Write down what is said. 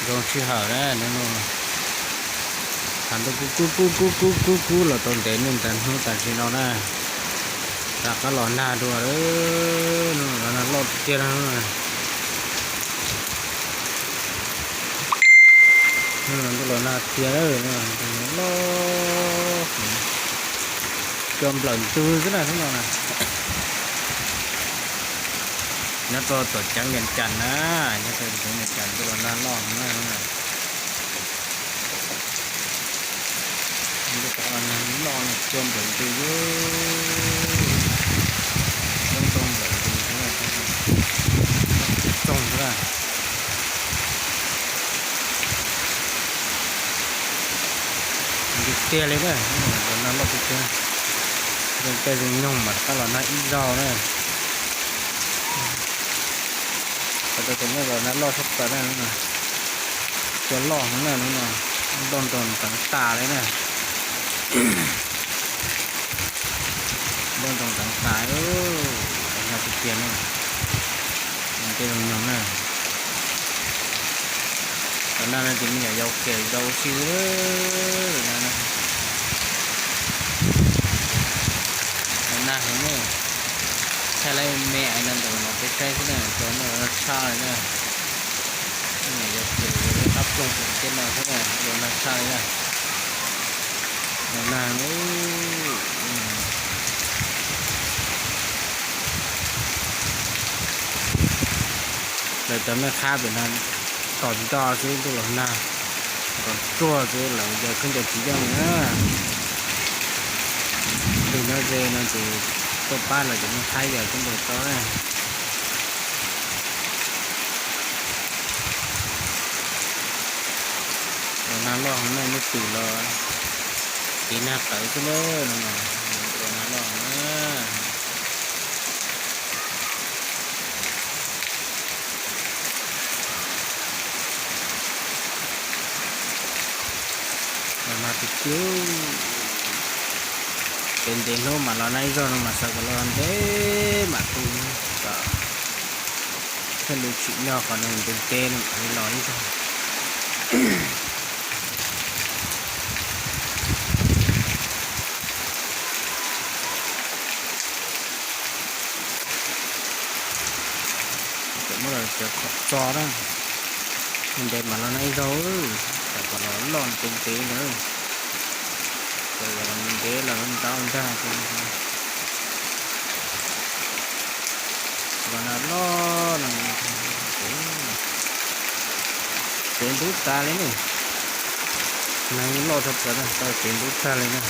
Zoo sij hawm na, hnub no thaum ntuj kub kub kub kub kub kub kub los tau ntev niaj ntag hnub tam sim no na, rov qab los nag dua lawm. Hnub no los nag loj tiag tiag na. Hnub no ntuj los nag tiag lawm, loj, cua nplawm ntws xwb na hnub no na. Nyob rau tom ceeb Vias Cas na, nyob rau ceeb Vias Cas ntuj los nag loj na. Ntuj los nag loj no cua nplawm ntws, cua ntoo nplawm ntws, tsoog xwb na. Ntws tiag li na, los nag loj tiag tiag. Zoo caij zoo nyoog mas rov qab los nag ib zaug na. Tau tus nej los nag loj tshaj plaws na, cua loj heev na, nplooj ntoo teev tas li na. Nplooj ntoo teev tas, nag tiag tiag na. Caij zoo nyoog na. Tom nag no ces me nyuam yaus khiav zau si na. Tom nag heev ne, thaij lawv me ais no ntawm no peb saib xwb na, cov no tshaj li na. Me nyuam yaus khiav zau qab ploog pem tej no xwb na, los nag tshaj li na. Los nag, lawv cov mej qhab pem no tos nto xwb ntuj los nag, nto ruag xwb lawv yog khaub ncaws tsis yooj li na. Tus nyob ze no ces tuaj pab lawv cov mej qhab yog khaub ncaws to na. Los nag loj heev na, nej twm los tiv nag tawv xwb na, los nag loj heev na. Los nag tiag tiag, ces ntev hnub mam los nag ib zaug no mas xav kom los ntev mam tu, kom thiaj li tsim nyog qhov ntev ntev no mam li los ib zaug. Muab los cov khom txo na, ntev mam los nag ib zaug, xav kom los loj ntev ntev ntawd, kom los ntev los ntau ntag. Los nag loj no, kev ntub tag li ne, nag loj tshaj plaws na, tau kev ntub tag li na.